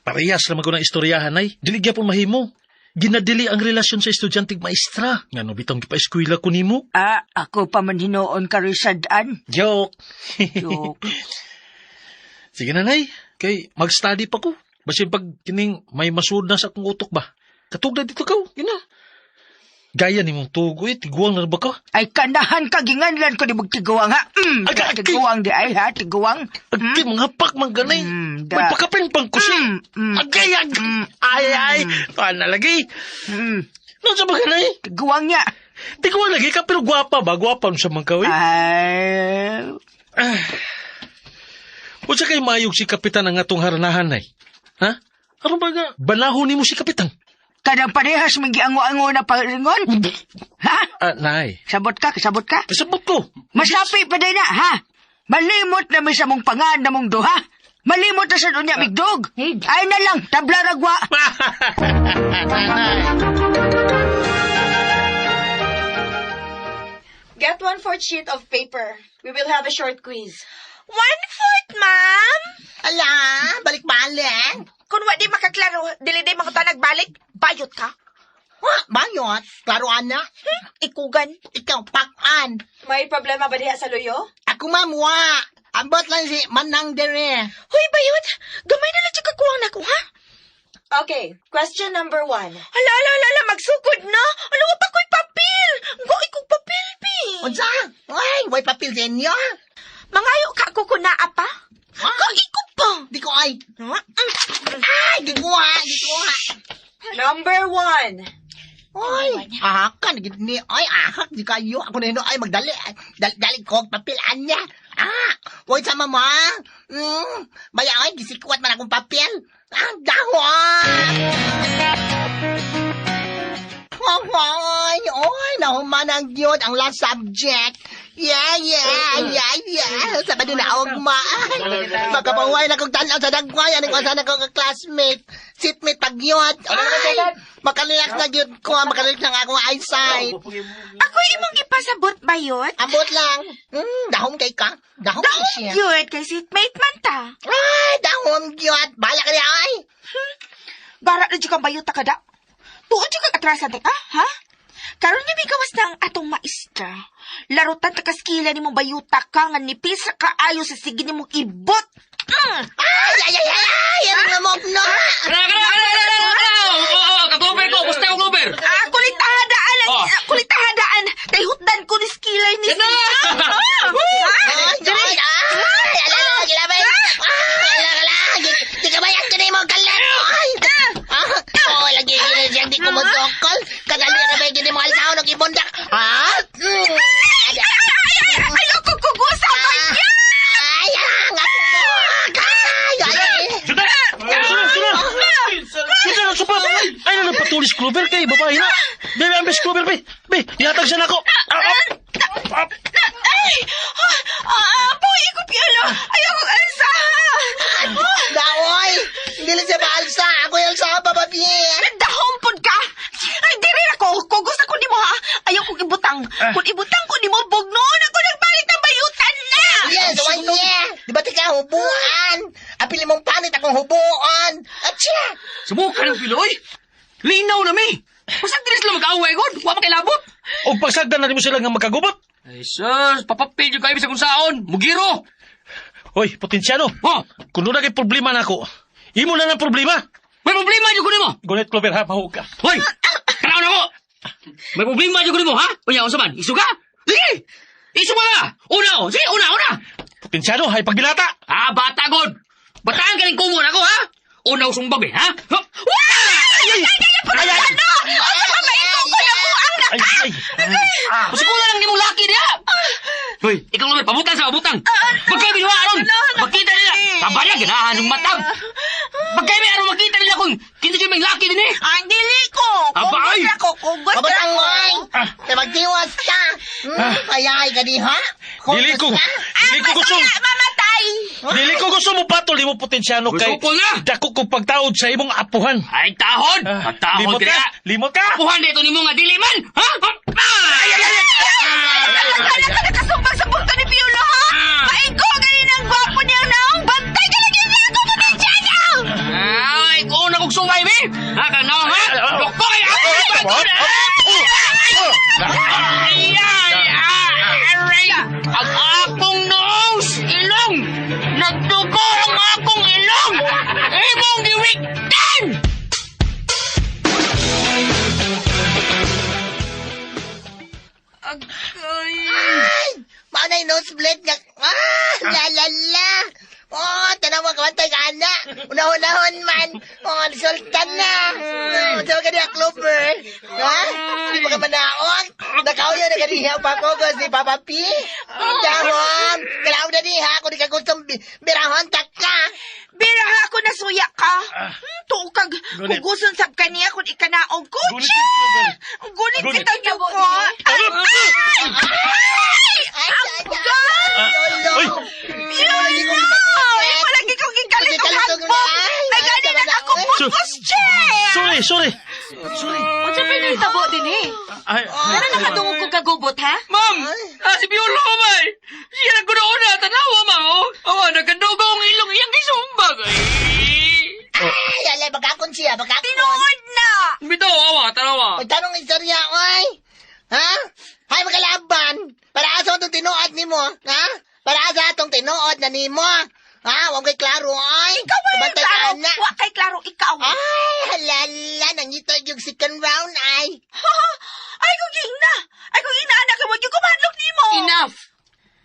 Parehas naman ko ng istoryahan, nay. Dili gyapon mahimo. Ginadili ang relasyon sa estudyanteng maestra. Ngano bitong gipa-eskwela ko nimo? Ah, ako pa man hinuon karoy sadaan. Joke. Joke. Sige na, nay. Kay mag-study pa ko. Basin pag kining may masud na sa akong utok ba? Katugda dito ka. Gina. Gaya ni mong tugoy, tiguang na ba ka? Ay kanahan ka ginganlan ko ni mong tiguang ha. Aga, aga. Tiguang di ay ha, tiguang. Agay, mga pak man ganay. Da. May pakapin pang kusi. Agay, agay. Ay, ay. Paano lagi? Noon sa mga ganay? Tiguang niya. Tiguang lagi ka, pero gwapa ba? Gwapa mo sa mga kawi? Ay, Unsa kay mayog si kapitan ang atong haranahan ay? Ha? Ano ba nga? Banahon nimo si kapitan. kanang parehas mong giango-ango na paringon? Ha? Ah, nay. Sabot ka, kasabot ka? Kasabot ko. Masapi pa din na, ha? Malimot na may sa mong pangan na mong duha. Malimot na sa dunya, bigdog. Ay na lang, tabla ragwa. Get 1/4 sheet of paper. We will have a short quiz. 1/4, ma'am? Ala, balik-balik. Kung wa di makaklaro, dili di mga nagbalik, bayot ka. Wa, bayot. Klaro, ana. Ikugan. Ikaw, pakan. May problema ba diha sa luyo? Ako, ma'am, wa. Ambot lang si Manang dere. Hoy, bayot! Gamay na lang siya kakuwang nako, ha? Okay, question number 1. Ala, ala, ala, ala, magsugod na! Ala, wa pa ko'y papel! Goy kong papel, pi! Unsa? Ay, way papel sa inyo. Mangayo ka ako kung naa pa? Goy ko pa! Di ko ay. Ay, gikuha, gikuha. Number 1. Oy, ahakan gid ni. Ay, ahak di kayo. Ako na ay magdali. Dali, dali ko papel anya. Ah, oy sama mo. ah. Baya ay gisikwat man akong papel. Ah, dahon. Oy, oy, nahuman ang gyud ang last subject. Yeah. Sabado na ugma. Makapahuway na kong tanaw sa dagway. Ano ko sana kong classmate. Seatmate pagyot. Ay, makalilak na gyud ko. Makalilak na nga akong eyesight. Ako'y imong gipasabot, bayot? Ambot lang. Dahom kay ka. Dahom kay Dahom siya. gyud kay seatmate man ta. Ay, dahom gyud. Bala ka niya, ay. Bara na jud kang bayot ta kada. Tuod jud kag atrasan ta ka, ha? Karon nga migawas na ang atong maestra. Larutan ta kaskila nimong bayuta ka nga nipis ra kaayo sa sige nimong ibot. Ay, ay, ay, ay, ay. Ano nga mo, no? Kilabay! Ah, ala, ala! Di ka bayan ka na yung mga kalat! Ay! Ah, oh, lagi gini siyang di ko motokol. Kadali na ba gini mga alsahon og ibundak? Ha? Ay, ay, ayoko kugusa ba niya? Ay, ang ako! Ay, ay, Suda! Suda, suda! Suda, supa! Ay, na nagpatulis Clover kay babae na. Bebe, ambis Clover, be. Be, ihatag siya nako. Ah, ah. Ay! Ah, apo, iko Piolo. Ayoko alsa. Daoy! Hindi lang siya maalsa. Ako yung alsa, Papa P. Dahom pod ka. Ay, diri ra ko. Kugos ako nimo ha. Ayaw kong ibutang. Kung ibutang ko nimo bugnoon ako nagpalit ang bayutan na. Yes, one yeah. Di ba tika, hubuan? Apili mong panit akong hubuan. Atsa! Subukan ang piloy. Linaw na mi. Basta dili sila mag-away god. Wa pa kay labot. Og pagsagdan na nimo sila nga magkagubot. Ay sus, papapil yung kayo sa kung saon. Mugiro. Hoy, Potensyano. Oh, Kung doon na kay problema nako, imo na ng problema. may problema jud ko nimo. Gulit Clover ha, mahug ka. Hoy, tanaw na ko. May problema jud ko nimo, ha? Unya unsa man? Isu ka? Sige. Isu ka. Una, oh. Sige, una, una. Potensyano, hay pagbilata. Ah, bata god. Bataan ka rin kumon ako, ha? Una usumbag eh, ha? Huh? Ay, ay, ay, ay, ay, ay, Ay, ay. Pasikulan lang nimong laki diha. Hoy, ikaw naman, pabutang sa pabutang. Pagkay binuha aron, makita nila. Kabaya ganahan ng matag. Pagkay may aron makita nila kung kinsa jud may laki din eh. Ang dili ko. Aba, ay! Kugos ako, kugos Mabutang ako. oy! Kaya magtiwas ka! Ayay ka di ha? Dili ko, dili ko gusto. Mamatay. Dili ko gusto mo patol nimo Potensyano kay Gusto ko na. dako kong pagtaod sa imong apuhan. Ay tahod, Ah, tahod limot ka. ka, limot ka. Apuhan dito nimo nga dili man. Ha? Ay ay ay. Wala ka nakasumbag sa punto ni Piolo, ha? Maigo ganin ang gwapo niyang naong. Bantay ka lagi niya ako, Potensyano! Ay, ko na kog sungay bi. Ha ka na ha? Doktor ay ako. Ay ay ay. Ang akong nose, ilong. Nagdugo ang akong ilong. Imong giwiktan. Agay. Ay! Mao na yung nosebleed nga. Ah! La la la! Oh, tanawa ka bantay ka ana. Unahon-nahon man. Oh, sultan na. Oh, sabi ka niya, Clover. Ha? Di ba ka manaog? Nakauyo na kaniya pa ko si Papa P. Dahon. Kalaw na niya. Kung di ka gustong birahon, taka. Bira ha ako nasuya ka. Tuo kag Gunit. kuguson sab kaniya kung ikanaog ko. Gunit yun, Clover. Gunit Gunit. kita gyud ko. Ay! Ay! Ay, ay, ay. Lolo. Uy! Lagi kong Ay, palagi kong gigalit og hagbong. Nagani na ako pupos, che! Sorry, sorry. Unsa pa nahitabo din eh? Ay, Ano nakadungog kong kagubot, ha? Ma'am, ah, si Piolo may. Siya nang una tanawa ma'am. Oh, awa nagkadugo ang ilong iyang gisumbag. Ay. Ay, alay, bagakon siya, bagakon. Tinuod na! Bitaw awa tanawa. Pagtanong istorya, oy! Ha? Hay, magkalaban! Para asa atong tinuod nimo, ha? Para asa atong tinuod na nimo? Ha? Huwag kay klaro, oy! Ikaw ba yung Kabantay ka, klaro? ana. Wa kay klaro ikaw. Ay, halala, nangito yung second round, ay! Ha? Ay, kung gingna! Ay, kung gingna, anak, huwag yung kumadlok nimo! Enough.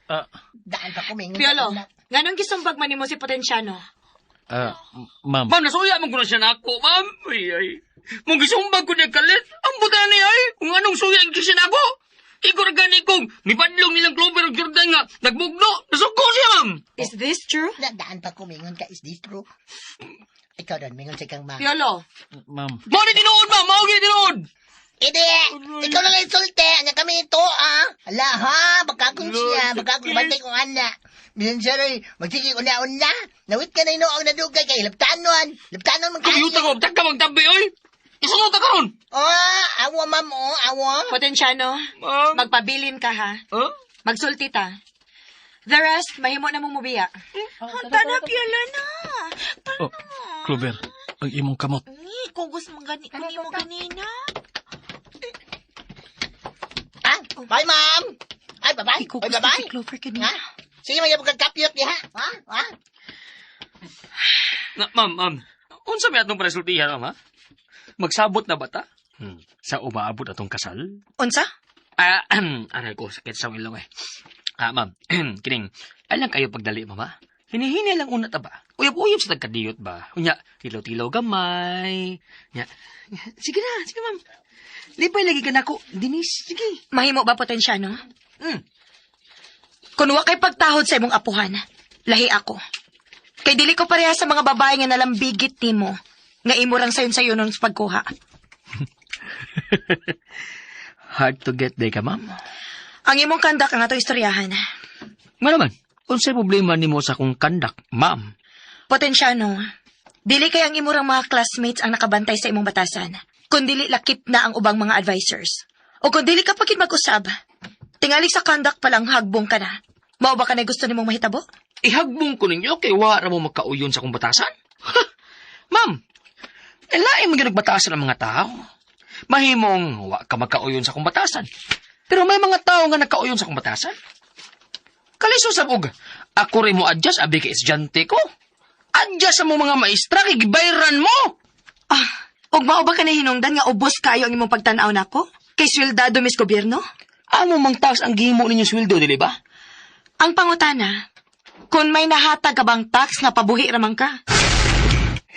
Ah, Daan pa kumingon. Piolo, nganong gisumbag man nimo si Potensyano? ah, ma'am. Ma'am, nasuya man ko na siya nako, ma'am. Ay, ay. Mong gisumbag ko niya kalit. Ang buta ni ay. Kung anong suya ang siya nako. Ikaw na gani kong mipadlong nilang Clover ug Jordan nga nagbugno. Nasuko siya, ma'am. Is this true? Na, daan pa kumingon ka, is this true? Ikaw doon, mingon sa kang ma'am. Piolo, Ma'am. Mao ni tinuod, ma'am. Mao gyud tinuod. Hindi! Ikaw na lang insulte! Anya kami ito, ah! Ala, ha? Bagakon siya. Bagakon bantay kong ana. Minsan siya rin, magsige una-una. Nawit ka na inoong nadugay kay Laptanon. Laptanon man kayo. Kumiyuta ko, tagka magtabi, oy. Isunod ta karon. Oh, awa ma'am, oh, awa. Potensyano, Ma'am. magpabilin ka ha. Huh? Magsulti ta. The rest, mahimo na mong mubiya. Tana, Piolo na! Oh, Clover, ang imong kamot. Ni, kugos man gani ko nimo ganina. Ah, bye ma'am. Ay, bye-bye. Ikugos Ay, na bye-bye. si Clover kanina. Ha? Sige, may pagkakapyot niya, ha? Ha? Ha? Na, ma'am, ma'am. Unsa may atong presultihan, ma'am, ha? Magsabot na ba ta? Sa umaabot atong kasal? Unsa? Ah, aray ko, sakit sa akong ilong eh. Ah, ma'am, kining, alam kayo pagdali, mama. Hinihini lang una ta ba? Uyab-uyab sa tagkadiyot ba? Unya, tilaw-tilaw gamay. Nya, sige na, sige ma'am. Lipay lagi ka nako, Denise, sige. Mahimo ba, Potensyano? Mm. Kung wa kay pagtahod sa imong apuhan, lahi ako. Kay dili ko pareha sa mga babae nga nalambigit nimo, nga imo rang sayon-sayon sa pagkuha. Hard to get day ka, ma'am. Ang imong kandak ang ato istoryahan. Nga naman, unsay problema nimo sa akong kandak, ma'am? Potensyano, dili kay ang imurang mga classmates ang nakabantay sa imong batasan, kun dili lakip na ang ubang mga advisors. O kung dili ka pagid mag-usab, tingali sa kandak pa lang hagbong ka na. Mao ba ka na gusto nimong mahitabo? Ihagbong ko ninyo kay wa ra mo magkauyon sa akong batasan? Ha! Ma'am, lain mo gyud nagbatasan ang mga tao. Mahimong wa ka magkauyon sa akong batasan. Pero may mga tao nga nagkauyon sa akong batasan. Kaliso sa og ako rin mo adjust abi kay estudyante ko. Adjust sa mo mga maestra kay gibayran mo. Ah, ug mao ba ka na hinungdan nga ubos kayo ang imong pagtan-aw nako? Kay sweldado mis gobyerno? Amo mang tax ang gihimo ninyo sweldo dili ba? Ang pangutana, kung may nahatag ka bang tax nga pabuhi ramang ka?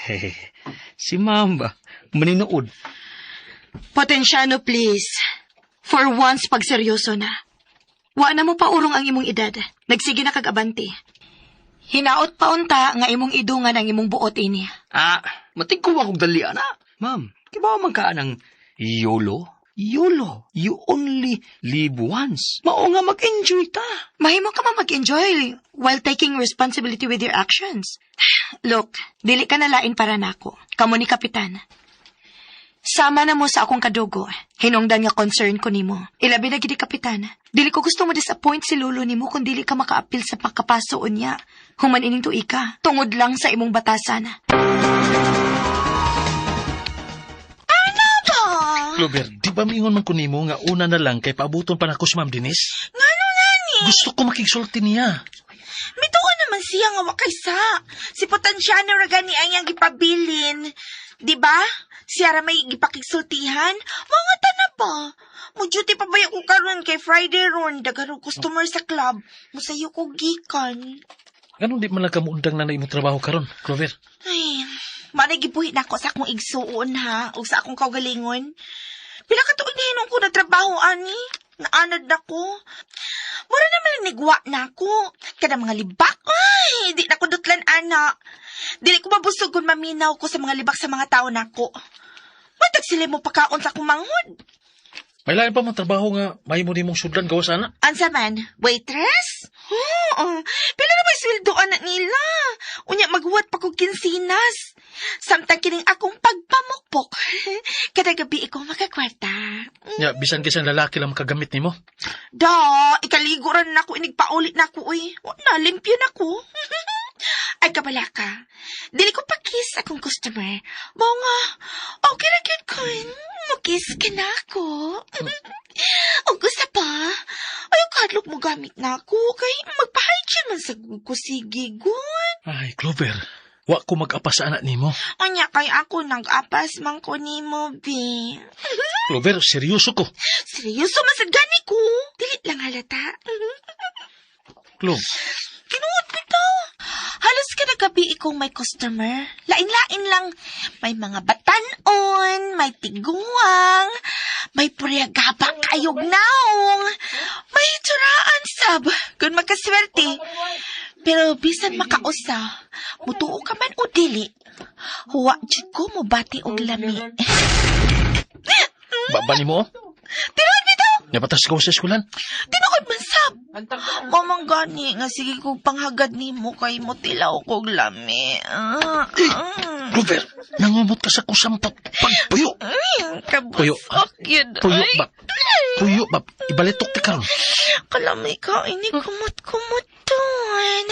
Hehe. Si ma'am ba? Maninood. Potensyano, please. For once, pagseryoso na. Wa na mo paurong ang imong edad. Nagsige na kag abante. Hinaot pa unta nga imong idungan ang imong buot ini. Ah, matig ko akong dali, ana. Ma'am, kibaw man ka ng YOLO? YOLO. You only live once. Mao nga mag-enjoy ta. Mahimo ka man mag-enjoy while taking responsibility with your actions. Look, dili ka na lain para nako. Kamo ni Kapitan. Sama na mo sa akong kadugo. Hinungdan nga concern ko nimo. Ilabi na gid ni Kapitan. Dili ko gusto mo disappoint si lolo nimo kung dili ka makaapil sa pagkapaso unya. Human ining tuika, tungod lang sa imong batasan. Clover, di ba mingon man ko nimo nga una na lang kay paabuton pa nako si Ma'am Denise? Ngano nani? Gusto ko makigsulti niya. Mituo naman siya nga wa kay sa. Si Potensyano ra gani ang iyang gipabilin. Di ba? Siya ra may gipakigsultihan. Mga na ba? Mo duty pa ba ko karon kay Friday ron daghan og customer sa club. Musayo ko gikan. Ganun di man lang kamuundang na na imong trabaho karon, Clover. Ay, manay gibuhi nako sa akong igsuon ha, ug sa akong kaugalingon. Pila ka tuig na ko nagtrabaho ani? Naanad na ko. Mura naman nigwa na ako. Kada mga libak, ay, di na ko dutlan ana. Dili ko mabusog kung maminaw ko sa mga libak sa mga tao nako. Matag sila mo pakaon sa akong manghod. May lain pa man trabaho nga mahimo nimong sudlan gawas ana. Ansa man, waitress? Oo, pila na may sweldo anak nila. Unya maghuwat pa kog kinsinas. Samtang kining akong pagpamukpok. Kada gabi ikaw makakwarta. Ya, bisan kisan lalaki lang makagamit nimo. Da, ikaligo ra na ako inigpaulit na ako uy. Wa na limpyo na ko. Ay kabala ka. Dili ko pa-kiss akong customer. Mao nga, okay ra gyud ko. Mo-kiss ka na ako. Og usa pa, ayaw kadlok mo gamit na ako kay magpa-hygiene man sa ko sige gun. Ay, Clover, wa ko mag-apas sa anak nimo. Anya kay ako nag-apas man ko nimo, bi. Clover, seryoso ko. Seryoso man sad gani ko. Dili lang halata. Clo, Tinuod bitaw. Halos kada gabi ikong may customer. Lain-lain lang. May mga batanon, may tiguang, may puryagaba kayog naong, may tsuraan sab. Kung magkaswerte. Pero bisan makausa, mutuo ka man o dili. Huwa jud ko mo bati og lami. baba nimo? Oh. Tinuod bitaw. Napatas ko sa eskwelahan. Tinuod man sab. Mamang gani nga sige kong panghagad nimo kay mo tilaw kog lami. Ah, ah. Clover, nangumot ka sa kusang pagpuyo. Ay, Puyo. kabusok yun. Puyo Ay, ba? Puyo ba? Ibalitok ka karon. Kalamay ka, ini kumot-kumuton.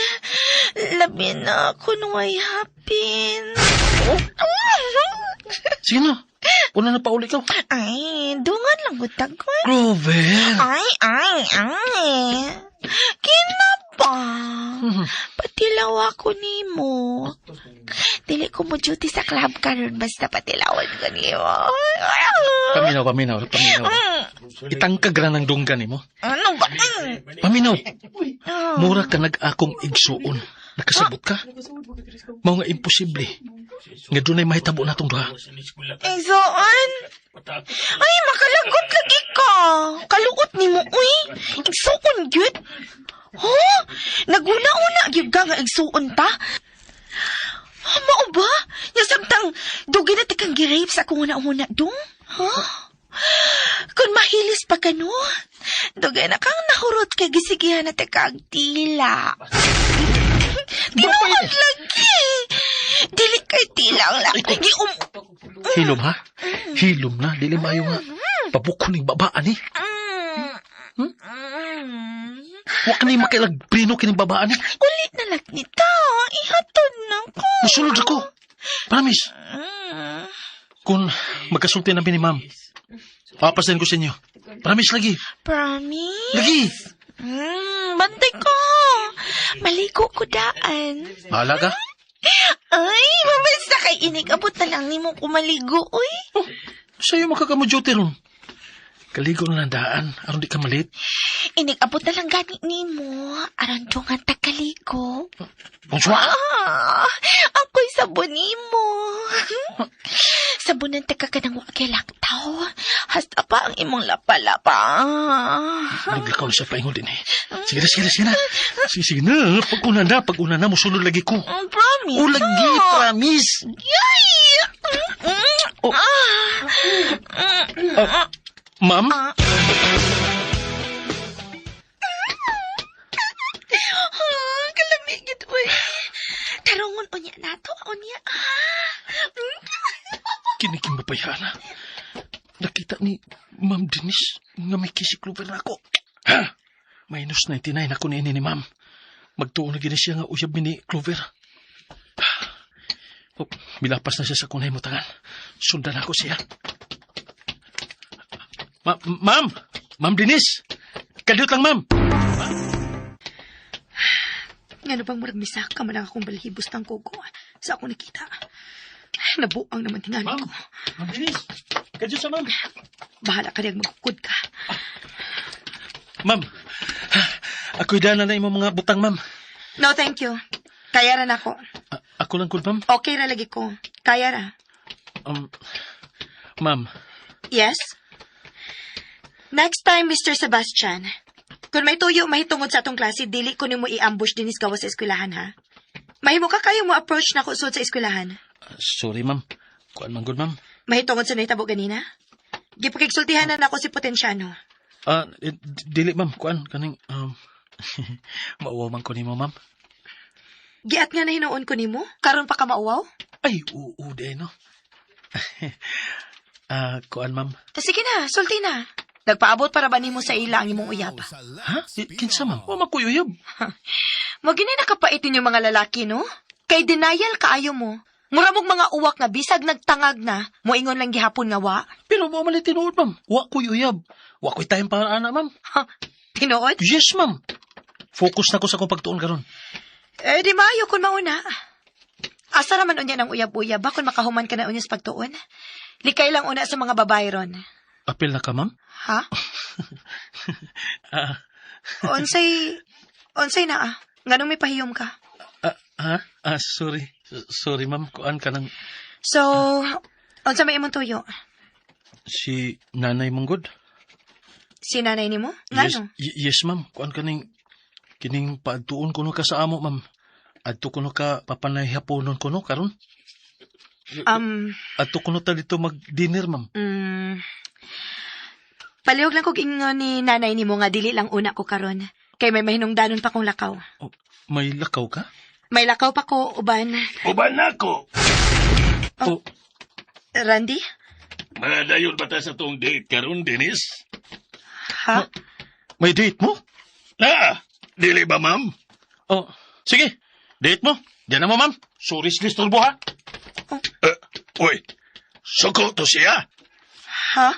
Labi na ako nung ay hapin. Sige na. Una na pauli ka. Ay, dungan lang gutagon. Clover! Ay, ay, ay. Kinapa. Patilaw ako nimo. Dili ko mo duty sa club karon basta patilawan ko nimo. Paminaw, paminaw, paminaw. Itangkag ra ng dunggan nimo. Ano ba? Paminaw. Mura ka nag-akong igsuon. Nakasabot ka? Mao nga imposible. Nga dunay mahitabo natong duha. Igsoon? Ay, makalagot lagi ka. Kaluot nimo, uy. Igsuon gyud. Ha? Naguna-una gyud ka nga igsuon ta? Ha, mao ba? Nya samtang dugay na tikang gi-rape sa akong una-una dong? Ha? Kung mahilis pa ka no, dugay na kang nahurot kay gisigihan na tikang tila. Tinuod lagi. Dili kay tila ang laki. Gi-um. Hilom ha? Hilom na, dili maayo nga. Pabukon ning babaan ni. Wa ka ni makailag preno kining babaan ni. Ulit na lang nita. Ihatod na ko. Musulod ako. Promise. Kung magkasulti na ni ma'am, papasahin ko sa inyo. Promise lagi. Promise? Lagi. Bantay ko. Maligo ko daan. Bahala ka. Ay, mabasta kay inig. Abot na lang nimo ko maligo, uy. Sa'yo makakamudyute ron. Kaligo na lang daan, aron di ka malit. Inig abot na lang gani nimo. Aron dungan ta kaligo. Bonsoir! Ah, ako'y sabon nimo. Sabunan ta ka kanang wa kay laktaw. Hasta pa ang imong lapa-lapa. Naglakaw na siya paingon din eh. Sige na, sige na, sige na. Sige, sige na. Pag-una na, musulod lagi ko. Promise. O lagi, promise. Yay! Oh. Ah. Ah, ma'am? Ah, kalamig ito eh. Tarungon unya nato, unya. Ah. Kiniking mapayana. Nakita ni Ma'am Denise nga may kisikluber na ako. Ha? Minus 99 ako ni ni Ma'am. Magtuon na gini siya nga uyab mi ni Clover. Oh, milapas na siya sa kunay mo tangan. Sundan ako siya. Ma'am! Ma'am Denise! Kadiyot lang, ma'am! Ngano bang murag misaka man ang akong balhibos ng kuko sa akong nakita. Nabuang naman tingali ko. Ma'am Denise! Kadiyot sa ma'am! Bahala ka riyag magkukod ka. Ma'am! Ako'y dana na imong mga butang, ma'am. No, thank you. Kaya ra nako. Ako lang kun, ma'am. Okay ra lagi ko. Kaya ra. Ma'am, Yes? Next time, Mr. Sebastian, kung may tuyo mahitungod sa atong klase, dili ko nimo i-ambush dinis gawas sa eskwelahan, ha? Mahimo ka kayo mo approach na kusod sa eskwelahan. Sorry, ma'am. Kuan man gud, ma'am. Mahitungod sa nahitabo ganina? Gipakigsultihan na nako si Potensyano. Ah, dili ma'am, kuan kaning mauwaw man ko nimo, ma'am. Giat nga na hinuon ko nimo? Karon pa ka mauwaw? Ay, oo, di no. Ah, kuan ma'am. Sige na, sulti na. Nagpaabot para ba nimo sa ila ang imong uyab? Ha? Kinsa ma'am? Wa man ko'y uyab. Mo gini nakapait ninyo mga lalaki, no? Kay denial kaayo mo. Mura mong mga uwak nga bisag nagtangag na, moingon lang gihapon nga wa. Pero mo man tinuod, ma'am. Wa ko'y uyab. Wa ko'y time para ana, ma'am. Tinuod? Yes, ma'am. Focus na ko sa akong pagtuon karon. Eh, di maayo kung mauna. Asa raman unya ng uyab-uyab ba kung makahuman ka na unya sa pagtuon? Likay lang una sa mga babae ron. Apil na ka, ma'am? Ha? Ah, Unsay na ah? Nganong may pahiyom ka? ah, ha? Ah, sorry. Sorry, ma'am. Kuan ka ng So, unsa may imong tuyo? si nanay manggod. Si nanay nimo? Yes, Ngano? yes, ma'am. Kuan ka ning kining paadtuon kuno ka sa amo, ma'am. Adto kuno ka papanay haponon kuno karon. Adto kuno ta dito mag-dinner, ma'am. Palihog lang kog ingon ni nanay nimo nga dili lang una ko karon. Kay may mahinungdanon pa kong lakaw. Oh, may lakaw ka? May lakaw pa ko uban. Uban na ako. Oh, Randy? Madayon ba ta sa tong date karon, Dennis? Ha? May date mo? Na, dili ba, ma'am? Oh, sige. Date mo. Diyan na mo, ma'am. Sorry sa disturbo, ha? Eh, uy, suko to siya. Ha?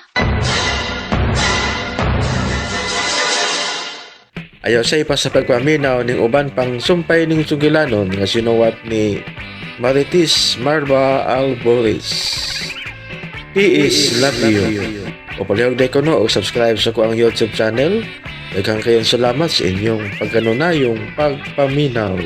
Ayaw sa ipa sa pagpaminaw ning uban pang sumpay ning sugilanon nga sinuwat ni Marites Marba Alboris. Peace, love you. O palihog day ko no og subscribe sa ko ang YouTube channel. Daghang kayong salamat sa inyong pagkanunayong pagpaminaw.